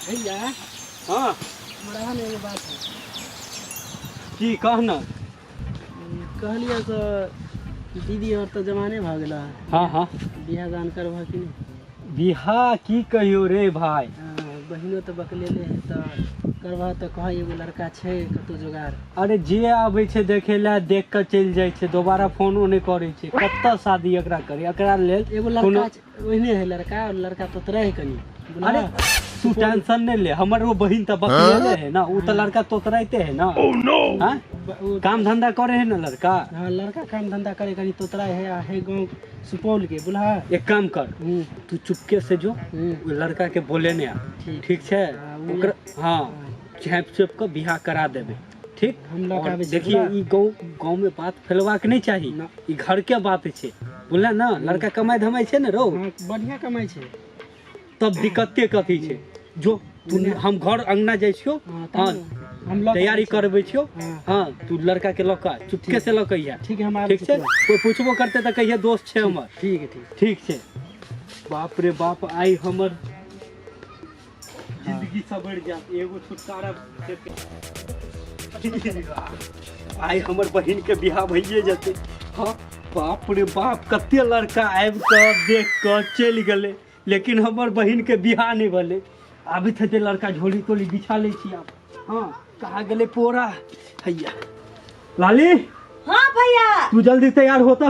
भैया। हाँ। हमरा ने एगो बात है। की कह न। कहलियै से दीदी और तऽ जमाने भऽ गेल। हाँ हाँ। बियाह दान करबह कि नहि? बियाह की कहियो रे भाई। हाँ, बहिनो तऽ बकलेले है, तऽ करबह तऽ कह, एगो लड़का छै कतौ जोगाड़। अरे जे आबै छै देखे ला, देख कऽ चलि जाइ छै, दोबारा फोनो नहि करै छै। कतऽ शादी एकरा करी, एकरा लेल? एगो लड़का छै, ओहने है लड़का, और लड़का तोतरे है कनि। अरे तू टेंशन नहीं ले, हमर वो बहिन तऽ बकलेले है ना, उ तऽ लड़का तोतराइते है ना। हाँ? काम धंधा करे है ना लड़का? हाँ, लड़का काम धंधा करे, कनि तोतराय है आ है गाँव सुपौल के बुझला। एक काम कर, तू चुपके से जो ओ लड़का के बोले ने आ। ठीक। ठीक छै? हाँ, उ ओकरा हाँ झाँपि चोपि कऽ बियाह करा देबै, ठीक? हम लऽ के और आबै छी। देखिए, बुझला? ई गाँव गाँव में बात फैलबाक नहीं चाही। ना। ई घर के बात छै, बुझल ना? लड़का कमाइ धमाइ छै ने रौ? हाँ, बढ़िया कमाइ छै। तब दिक्कते कथी छै? जो तू, हम घर अंगना जाइ छियौ। हाँ, हाँ। तब हम लऽ के तैयारी आबै छी। करबै छियौ। हाँ। हाँ, तू लड़का के लऽ कऽ आ, चुपके से लऽ कऽ अइहे। ठीक है, हम आबै ठीक छै? छी। कोई पूछबो करतै तऽ कहिए दोस्त छै हमर। ठीक है, ठीक। ठीक छै। बाप रे बाप, आइ हमर जिंदगी सवरि जायत, एगो छुटकारा। आइ हमर बहिन के बियाह भइए जेतै। हाँ, बाप रे बाप, कते लड़का आबि कऽ देख कऽ चलि गेलै, लेकिन हमर बहिन के बियाह नहि भेलै। आबैत हेतै लड़का, झोली तोली बिछा लै छी आब। हाँ, कहाँ गेलै पोरा? हैया लाली। हाँ भैया। तू जल्दी तैयार होता।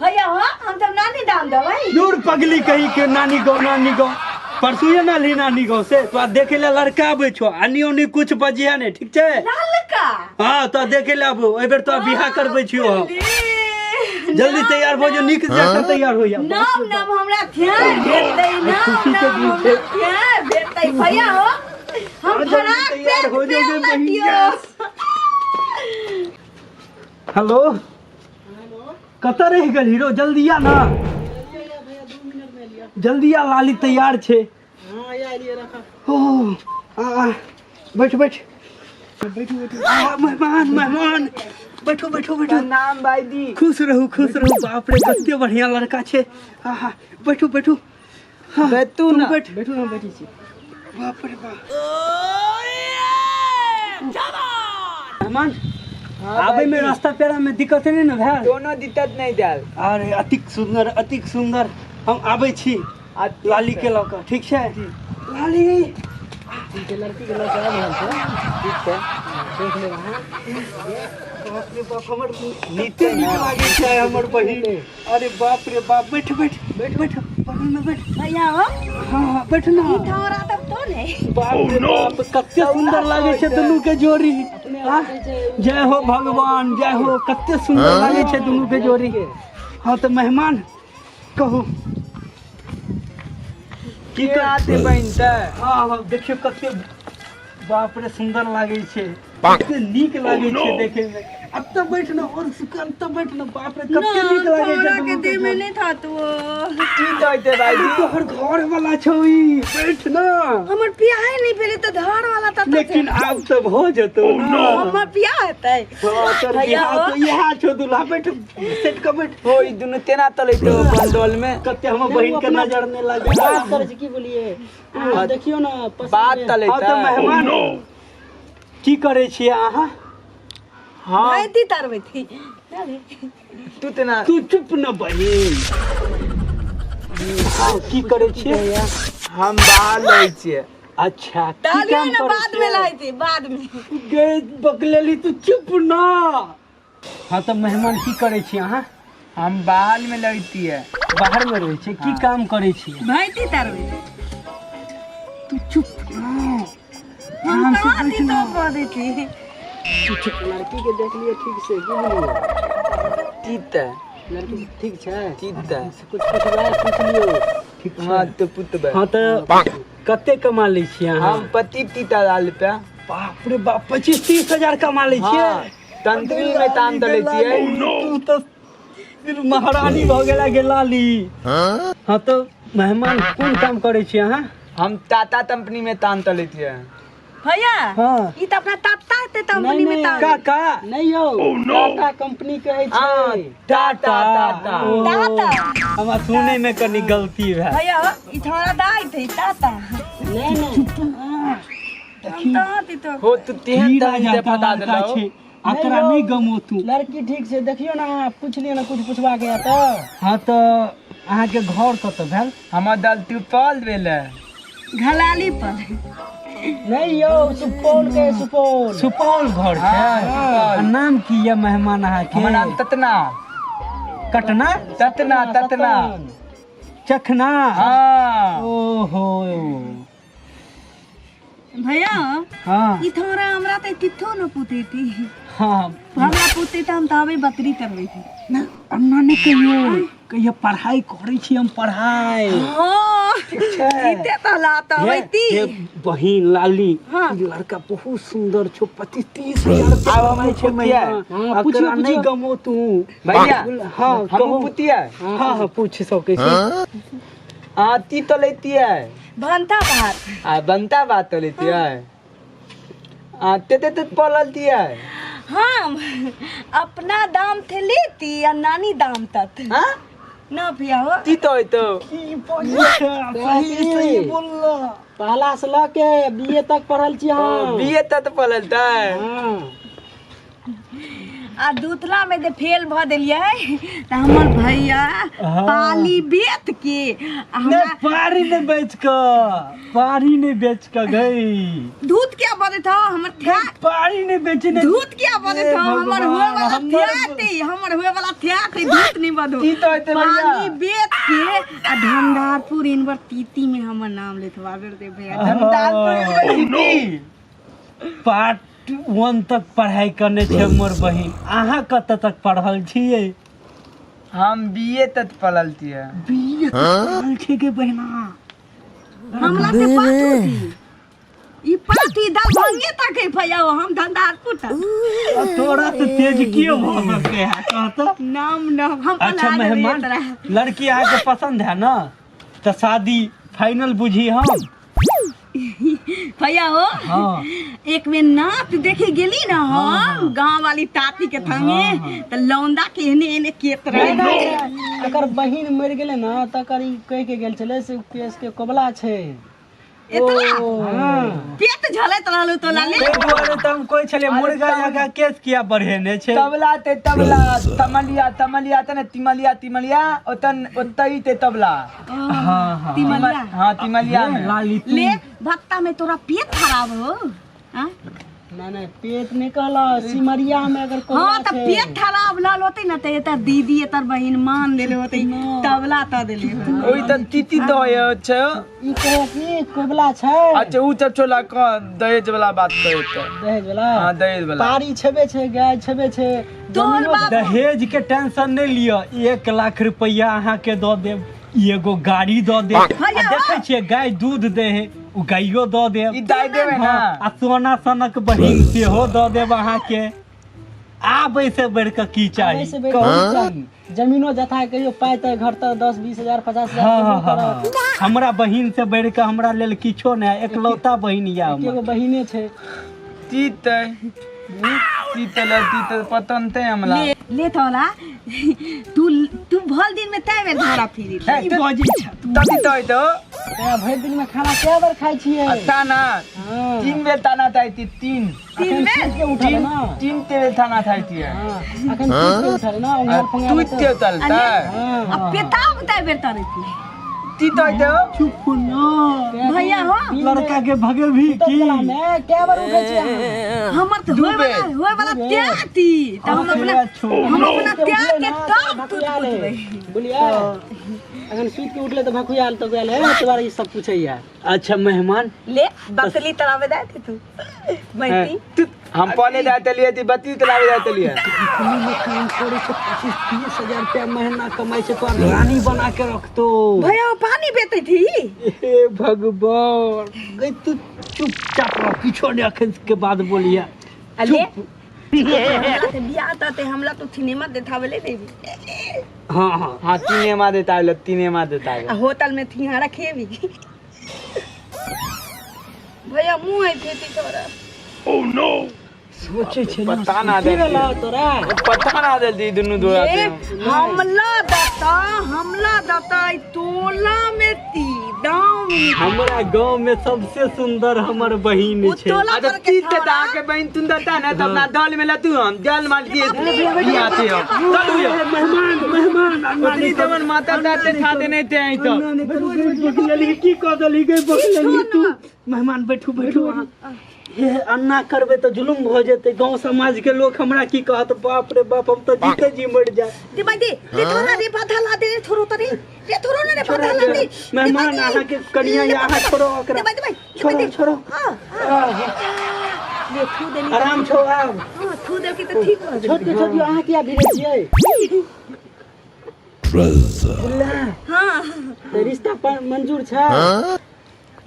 भैया हो, हम सब नानी दाम देबै। दूर पगली कही के, नानी गाँव नानी गाँव, परसुए ना ली नानी गाँव से। तो देखे ला लड़का आबै छो, आनी ओनी कुछ बजिया ने, ठीक छै? लड़का? हाँ, तो देखे ला आबो, एहि बेर तो बियाह करबै छियो हम। जल्दी तैयार भऽ जो, नीक जकाँ तैयार हो जा। नाम नाम हमरा ध्यान भेटतै, नाम खुशी के नाम दिन हमरा छै। ध्यान भेटतै। भैया हो, हम हाँ, जल्दी फराक तैयार पेट हो जाओगे पेल बहिनिया। लतियो। हेलो, कतऽ रहि गेल हीरो? जल्दी आ ना, जल्दी आ, लाली तैयार छै। हाँ, आया एलियै, रखा। ओ आ आ, बैठ बैठ बैठू बैठू। आ, मेहमान मेहमान, बैठो बैठो बैठो। नाम भाईजी। खुश रहू खुश रहू। बाप रे, कते बढ़िया लड़का छै। आहा, बैठू बैठू। हाँ, बैठू तू ना। बैठ। बैठू, हम बैठै छी। बाप रे बाप, मेहमान, आबै में रास्ता पेड़ा में दिक्कत नहीं ने भेल? कोनो दिक्कत नहीं देल। अरे अतिक सुंदर, अतिक सुंदर। हम आबै छी लाली के लऽ कऽ, ठीक छै? लाली। ठीक है, लड़की के लऽ के आबि रहल छै। ठीक छै। देख लेब अहाँ। बाप रे बाप, हमर नीते नीक लागै छै हमर बहिन। अरे बाप रे बाप, बैठ बैठ बैठ बैठ, बगल में बैठ। भैया हो। हाँ हाँ, बैठ ना। ई थोड़ा तब तो नहीं। बाप रे बाप, कते सुंदर लागै छै दुनू के जोड़ी। हाँ? जय हो भगवान, जय हो, कते सुंदर लागै छै दुनू के जोड़ी। हाँ तऽ मेहमान, कहू की के कर आते बहिन तऽ? हाँ हाँ, देखियौ कते बाप रे सुंदर लागै छै, कते नीक लागै छै देखे में। एतऽ बैठ ना, और एतऽ बैठ ना। बाप रे, कते नीक लागै छै थोड़ा के दुनू के देह में जोड़ी। नहीं था तो की कहते भाईजी? तोहर घर वाला छौ ई, बैठ ना। हमर बियाह नहीं भेलै तऽ घर वाला तऽ लेकिन आब तऽ भऽ जेतौ ना। हमर बियाह हेतै? हाँ, तोहर भैया बियाह हो। तऽ इएह छौ दूल्हा। बैठ, सेट कऽ बैठ। हो, ई दुनू तेना तलैते हो बंडोल में। कते हमर बहिन के नजर नहि लागे। बात करै छी, की बोलिए? अहाँ देखियौ ने पसंद बात भेल। हाँ तलैते। तऽ मेहमान, की करै छियै अहाँ? हाँ। भाइती तरबै थी। तू तेना तू चुप न बहिन। हाँ, की करै छियै? हम बाहर लै छियै। अच्छा, की डालियो काम ने करै बाद में छियै? लाइती बाद में। गे बकलेली, तू चुप ना। हाँ तऽ मेहमान, की करै छी अहाँ? हम बाहर में लैतियै। बाहर में रहै छियै? की काम करै छियै? भाइती तरबै। तू चुप ना। हम आराम से कहाँ बैठ थी ना। तो कह देती। लड़की के देख लियै ठीक से, की बोलिए? की तऽ लड़की ठीक छै? की तऽ कुछ कुछ बात पूछ लियौ। ठीक छै। हाँ तऽ पुतबै। हाँ तऽ कते कमा लै छियै अहाँ? हम 25-30 हजार रुपया। बाप रे बाप, 25-30 हजार कमा लै छियै? हाँ, तंत्री में तान तलै छियै। तू तऽ फिर महारानी भऽ गेला गे लाली। हाँ तऽ मेहमान, कोन काम करै छी अहाँ? हम टाटा कंपनी में तान तलै छियै। भैया। हाँ। ई तऽ अपना ताता हेतै कंपनी में नहीं, तान। काका। नहीं यौ, टाटा कंपनी कहै हाँ छै। टाटा टाटा। ओ, टाटा। हमरा सुनै में कनी गलती भेल। भैया, ई थोड़ा दाई थे ताता। नहीं नहीं। हम तऽ ती तो हो तू तेहन हीरा तहन से जकाँ फटा लड़का देलौ। छै, एकरा नहि गमो तू। लड़की ठीक छै, देखियौ ने अहाँ, पूछि लियौ ने, कुछ पुछबाके यऽ तऽ। हँ, तऽ अहाँके घर कतऽ भेल? हमर दल टूटल भेलै। घलाली पर। नहीं यौ, सुपौल के, सुपौल। सुपौल घर छै? हाँ, सुपौल। आ नाम की यऽ मेहमान अहाँके? हमर नाम ततना। कटना? ततना, ततना। चखना? हाँ। ओहो। भैया। हाँ। ई थोड़ा हमरा तऽ तिथो न पूतैती। हाँ। हमरा पूतै तऽ हम तऽ अबै बकरी करबै थी ना, अन्ना नहि कहियो, कहियो पढ़ाई करै छी हम, पढ़ाई। हाँ, जीते तऽ ला तऽ अबैती। हे बहिन लाली। हाँ। ई लड़का बहुत सुंदर छौ, 25-30 हजार रुपया आब हम कमाइ छै पुतिया। महीना। हाँ, पुछियौ, एकरा नहि पुछियौ। गमो तू। भैया। हाँ। हम कहू। पुतिया। हाँ हाँ, पूछ सकै छी। हाँ, ती तो लेती है। भनता भात। आ बनता बात तो लेती है। आ ते ते ते पललती है। हम अपना दाम थे लेती आ नानी दाम तक। हाँ? ना भैया हो। ती तो है तो। की बजै छै? सही सही बोलला। पहला से लऽ के बीए तक पढ़ल छी हम। बीए तक पललता है। हाँ। आ दूतला में जे फेल भऽ देलियै तऽ हमर भैया पाली बेच के आ नहि। हमरा पारी नहि बेच कऽ, पारी नहि बेच कऽ गई। दूध क्या बजैत हौ हमर थ्या? पारी नहि बेचने। दूध क्या बजैत हौ? हे हमर हुए भगवान, वाला हमर थ्या, हमर हुए वाला थ्या दूध नहीं बदो। ती तो है तो भैया। पानी बेच के आ ढंडारपुर यूनिवर्सिटी में हमर नाम लिखवाबे दे भैया। यूनिवर्सिटी। पार्ट वन तक पढ़ाई करने छै हमर बहिन। अहाँ कतऽ तक पढ़ल छियै? हम बीए तक पललती है। बीए पढ़ल छै के बहिना? हमला से पाछू थी ई पाथी दरभंगे तक है भैया, हम धंधारपुर तक। तोरा से तेज क्यों भऽ सकै है, कह तऽ। नाम नाम हम अच्छा पला देलियै मेहमान, तोरा। लड़की अहाँके पसंद है ना, तऽ शादी फाइनल बुझी हम। भैया हो। हाँ। एक बेर नाच देखे गेली ना हम गांव वाली ताती के थंगे, तऽ लौंदा के एने एने केत रहे। एकर बहिन मरि गेलै ने, तकर ई कहि के गेल छलै से केस के कोबला छै। एतला हाँ। पेट झलैत रहलू तो लाले। ताहि दुआरे तऽ हम कहै छलियै मुर्गा जकाँ केस किया बढ़ेने छै। तबला ते तबला, तमलिया तमलिया ते ने, तिमलिया तिमलिया, ओतन ओतई ते तबला। हाँ हाँ। तिमलिया। हाँ, तिमलिया में। लाली तू ले भत्ता में तोरा पेट खराब हो, हाँ? नहीं नहीं, पेट निकल सिमरिया में अगर कोबला हाँ, तऽ छै। पेट खराब लाल होते ना तऽ एतर दीदी एतर बहिन मान देले होते, तबला त देले होते। ओई त तीती तो है छै। ई कहे कि कोबला छै। अच्छा, उ सब छोला क दहेज वाला बात करे त। दहेज वाला? हाँ, दहेज वाला। पारी छेबे छै, गाय छेबे छै। तोहर जमीनो बाप दहेज के टेंशन नहि लिअ, 1 लाख रुपैआ अहाँके दऽ देब, एगो गाड़ी दऽ देब। आ भैया। देखै छियै गाय दूध दै है, ओ गाइयो दऽ देब। ई दाइ देबै ना? हाँ, आ सोना सनक बहिन सेहो दऽ देब अहाँके। आब एहिसँ बढ़ि कऽ की चाही? आबै से बेसी की चाही? जमीनो जथा कहियो पाइ तऽ घर तऽ 10-20 हजार, 50 हजार हाँ। देबो हाँ हाँ। करत। हाँ। हमरा बहिन से बढ़ि कऽ हमरा लेल किछो नहि, एकलौता बहिन यऽ एके हमर। गो बहिने छै। तीत तीत ल तीत पतनते हमला। ले ले तोला, तू तू भल दिन में तय बेर धोरा फिरी। की बजै छै तू? तभी तो है तो। तैं भरि दिन में खाना कए बेर खाइ छियै? आ ताना। हाँ। तीन बेर ताना थाई, तीन। तीन बेर? सुति के उठल तीन। ना। तीन बेर थाना थाई थी। हाँ, अखन सुति के उठल ना, ओंघार फोंघार तू तऽ- ते चलता। हाँ। आ पेताब तय बेर तरे थी। तीत है तो। चुप ना। भैया हो। लड़का के भगेबी सुतल की? कला में कए बेर उठै छियै अहाँ? हमर तऽ होय वाला होय वाला त्याग थी तऽ हम अपना हम अपना त्याग के तब तू भकुआ ले। पूछबै। बुझलियै, अखन सुति के उठले तऽ भकुआल तऽ गेल है, तोरा ई सब पूछैया। अच्छा मेहमान। ले बकली तरावे दे थी तू बैठी। हम पहले जाते लिए थी, बत्ती तलावे जाते लिए। कंपनी में काम करे छै, 25-30 हजार रुपया महीना कमाइ छै, तोरा रानी बना के रखतो। भैया, वो पानी बेचै थी। हे भगवान गई, तू चुपचाप रह, किछो नहीं अखन के बाद बोलिए। अले हमरा से बियाह तते हमरा तो सिनेमा देखावे ले देबी। हाँ हाँ। हाँ, तीन देता है, तीन देता है। आ होटल में थिहारा खेबी। भैया, मुंह है थी तोरा। सोचै छै ना। पता ना की दे भेलौ तोरा? पता ना दे दी दुनू दोरा ए, हमला दता हमला दता ई टोला में ती दाम हमरा गांव में सबसे सुंदर हमर बहिन उ छै। टोला अच्छा पर के तीत छौड़ा। दा के बहन तुम दता ना तब ना दल में लतू हम जल मार दिए बियाते हम चलू यो। मेहमान मेहमान अन्ना उतनी दमन माता दाते छाते नहीं थे आई तो बकलेली की कह देली गे बकलेली तू। मेहमान बैठू बैठू अहाँ। हे अन्ना करबै तऽ जुलुम भऽ जेतै, गांव समाज के लोग हमरा की कहत? बाप रे बाप, हम तऽ जीते जी मरि जाए। दे भाई दे दे थोड़ा रे बाधा ला दे रे थोड़ो तरे रे थोड़ो ना रे बाधा ला दे। मेहमान अहाँ के कनिया या अहाँ छोड़ो ओकरा। दे भाई दे भाई दे छोड़ो भाई दे। छोड़ो। हाँ हाँ ले थू दे ली। आराम छौ आब? हाँ थू दे के तो ठीक हो छोड़ के छोड़ दियौ, अहाँ किया भिड़ै छियै? हाँ तऽ रिश्ता मंजूर छै?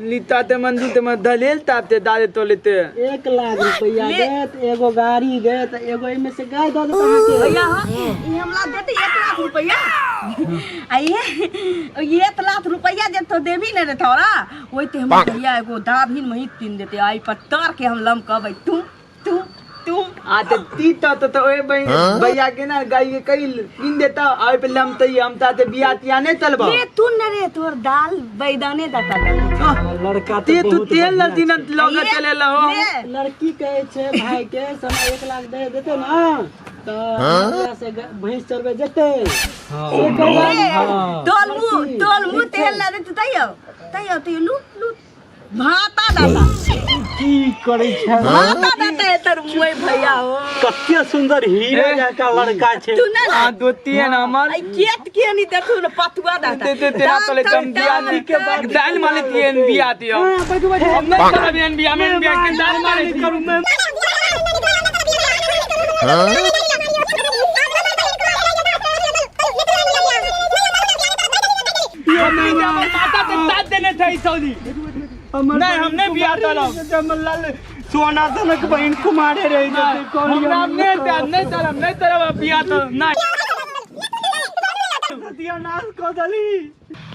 लीता ते मंजू ते मत दलेल तापते दादे तो लेते। 1 लाख रुपया ले। देत, एगो गाड़ी देत, एगो एहिमे से गाय दऽ देत अहाँके। भैया हाँ ई हमला देते 1 लाख रुपया आ ये 1 लाख रुपया जे तो देबी ने रे थोड़ा ओइते हम भैया एगो दाभिन मही तीन देते आई पर तर के हम लमकबै तुम तुम तुम। आ ते तीत तो तो ओए भैया के ना गाय के कई किन देता आ पे लमते हम ताते बिया तिया नहीं चलबो। रे तू न रे तोर दाल बैदाने दाता लड़का ते तऽ तू बहुत तेल बढ़िया लती न लगे चले लहो। ले लड़की कहै छै भाई के समय 1 लाख दे देते ना तऽ हमरा से भैंस चरबै जेतै। से कहलक। ले तोल मुंह तोल मुंह तेल ला देते तैयो तैयो तैयो लू लू भाता दाता की करै छै? भाता दाता तर मुए भैया हो। कते सुंदर हीरा जकाँ लड़का छै। तू ना आ दो तीन हमर आई केत के नहीं देखू न पतुआ दाता ते ते तेरा तले कम बिया दी के बाद दाल माले तीन बिया दियो। हाँ, बैठू बैठू। हम नहीं करब एहन बिया में बिया के दाल मारे करू मैं। माता के साथ देने थे सऊदी। नहीं हम नहीं बिया करब। सोना सनक बहिन कुमारे रहि जेतै। कौन हमरा नहीं नहीं करब नहीं करब बिया तो नहीं। सत्यानाश कऽ देली।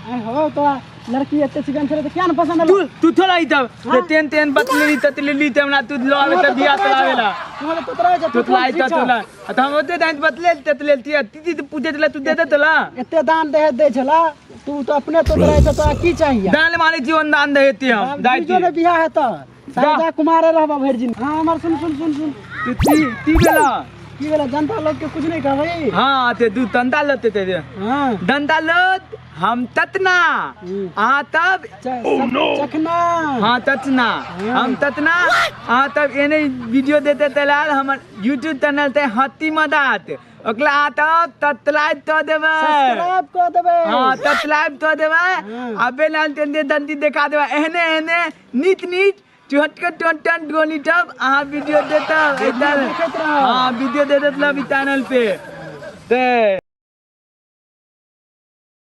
आइ हो तोरा लड़की एते चिकन छलै तऽ किया ने पसंद एलौ? तू तू थोड़ा ही तब ते तेन तेन बतलेली ततलेली ते हमरा तू लआवे त बिया तलावेला। तू तऽ तोतराइ छै, तू तोतलाई ठीक त छौ। तोला आ त हम ओते दांत बतलेल ततलेल ती ती ती पूछे तला तू दे दे तला। एते दान दे दै छला, तू तऽ अपने तोतराइ छ, तोरा की चाहिए? दान मारे जीवन दान दे हेती हम दाई बीजो ने बियाह हेतऽ सादा कुमारे रहबा भरि दिन। हाँ हमर सुन सुन सुन सुन। तू ती ती बेला की भेलै? जनता लोग के कुछ नहीं कहबै? हां ते दू तंदा लते ते दे। हाँ दंदा लत हम ततना आ तब चखना। हाँ ततना हम ततना आ तब एने वीडियो देते तलाल हमर यूट्यूब चैनल ते हत्ती मदात ओकला आ तब ततलाइब तो देबै। सब्सक्राइब कऽ देबै। हाँ ततलाइब तो देबै। आ बेलाल तेन दंती देखा देबै एहने एहने नीत नीत चुहटके टन टन गोनी टब अहाँ वीडियो देता देखैत रहब। हाँ वीडियो दे देत लब चैनल पे ते।